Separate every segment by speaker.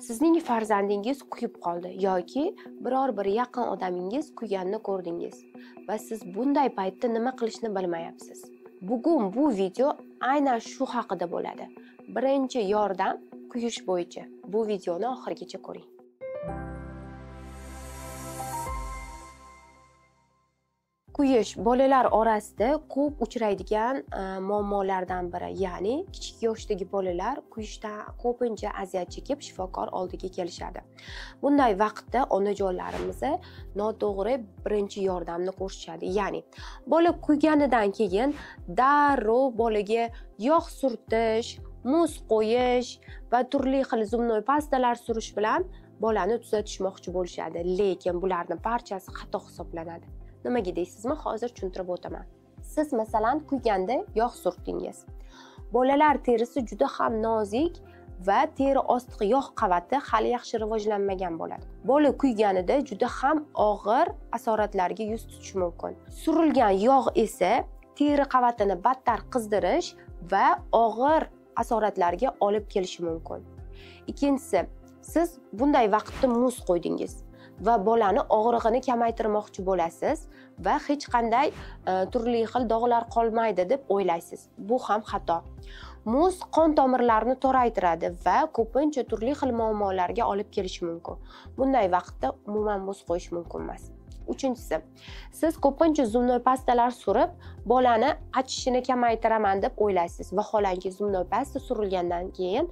Speaker 1: Sizning farzandingiz kuyib qoldi yoki biror bir yaqin odamingiz kuyganini ko'rdingiz va siz bunday paytda nima qilishni bilmayapsiz. Bugun bu video aynan shu haqida bo'ladi. Birinchi yordam kuyish bo'yicha. Bu videoni oxirigacha ko'ring. Kuyish bolalar orasida ko'p uchraydigan muammolardan biri, ya'ni kichik yoshdagi bolalar kuyishdan ko'pincha aziyat chekib shifokor oldiga kelishadi. Bunday vaqtda onajonlarimiz noto'g'ri birinchi yordamni ko'rsatishadi. Ya'ni bola kuyganidan keyin darrov bolaga yog' surtish, muz qo'yish va turli xil zubnoy pastalar surish bilan bolani tuzatishmoqchi bo'lishadi. Lekin bularning barchasi xato hisoblanadi. Nimaga deysizmi? Hozir tushuntirib o'taman. Siz masalan kuyganda yog' surtdingiz. Bolalar terisi juda ham nozik va teri ostki yog' qavati hali yaxshi rivojlanmagan bo'ladi. Bola kuyganida juda ham og'ir asoratlarga yuz tutishi mumkin. Surilgan yog' esa teri qavatini battar qizdirish va og'ir asoratlarga olib kelishi mumkin. Ikkinchisi, siz bunday vaqtda muz qo'ydingiz va bolani og'rig'ini kamaytirmoqchi bo'lasiz va hech qanday turli xil dog'lar qolmaydi deb o'ylaysiz. Bu ham xato. Muz qon tomirlarini toraytiradi va ko'pincha turli xil muammolarga olib kelishi mumkin. Bunday vaqtda umuman muz qo'yish mumkin emas. Uchinchisi, siz ko'pincha zubnoy pastalar surib, bolani achishini kamaytiraman deb o'ylaysiz. Vaholanki zubnoy pasta surilgandan keyin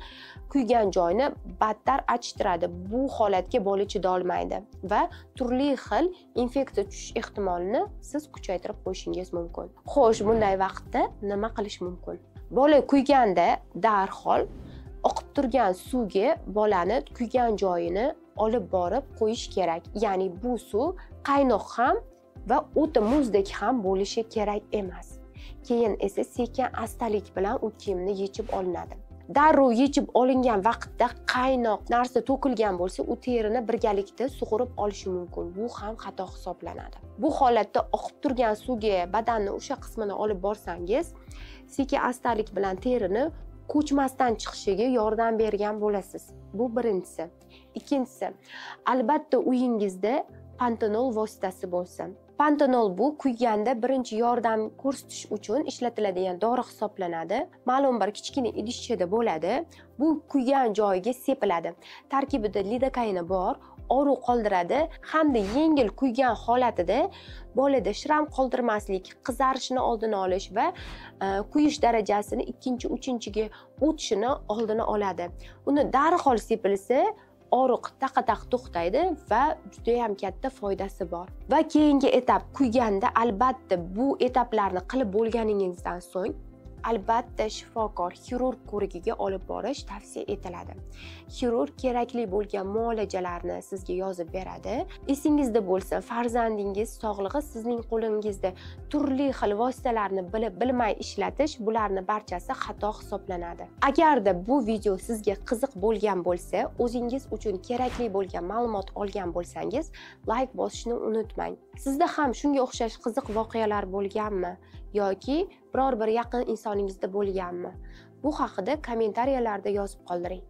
Speaker 1: kuygan joyni battar achishtiradi. Bu holatga bola chidolmaydi va turli xil infeksiya tushish ehtimolini siz kuchaytirib qo'yishingiz mumkin. Xo'sh, bunday vaqtda nima qilish mumkin? Bola kuyganda darhol oqib turgan suvga bolani kuygan joyini olib borib qo'yish kerak. Ya'ni bu suv qaynoq ham va o'ta muzdek ham bo'lishi kerak emas. Keyin esa sekin astalik bilan u kiyimni yechib olinadi. Darrov yechib olingan vaqtda qaynoq narsa to'kilgan bo'lsa, u terini birgalikda sug'urib olishi mumkin. Bu ham xato hisoblanadi. Bu holatda oqib turgan suvga badanni o'sha qismini olib borsangiz, sekin astalik bilan terini ko'chmasdan chiqishiga yordam bergan bo'lasiz. Bu birinchisi. Ikkinchisi, albatta uyingizda pantenol vositasi bo'lsin. Pantenol bu kuyganda birinchi yordam ko'rsatish uchun ishlatiladigan dori hisoblanadi. Ma'lum bir kichkina idishchada bo'ladi. Bu kuygan joyiga sepiladi. Tarkibida lidokaini bor, og'riq qoldiradi hamda yengil kuygan holatida bolada shram qoldirmaslik, qizarishini oldini olish va kuyish darajasini ikkinchi, uchinchiga o'tishini oldini oladi. Uni darhol sepilsa, og'riq taqa-taq to'xtaydi va juda ham katta foydasi bor. Va keyingi etap kuyganda albatta bu etaplarni qilib bo'lganingizdan so'ng albatta shifokor xirurg ko'rigiga olib borish tavsiya etiladi. Xirurg kerakli bo'lgan muolajalarni sizga yozib beradi. Esingizda bo'lsin, farzandingiz sog'lig'i sizning qo'lingizda. Turli xil vositalarni bilib bilmay ishlatish, bularni barchasi xato hisoblanadi. Agarda bu video sizga qiziq bo'lgan bo'lsa, o'zingiz uchun kerakli bo'lgan ma'lumot olgan bo'lsangiz, like bosishni unutmang. Sizda ham shunga o'xshash qiziq voqealar bo'lganmi yoki biror bir yaqin insoningizda bo'lganmi? Bu haqida kommentariyalarda yozib qoldiring.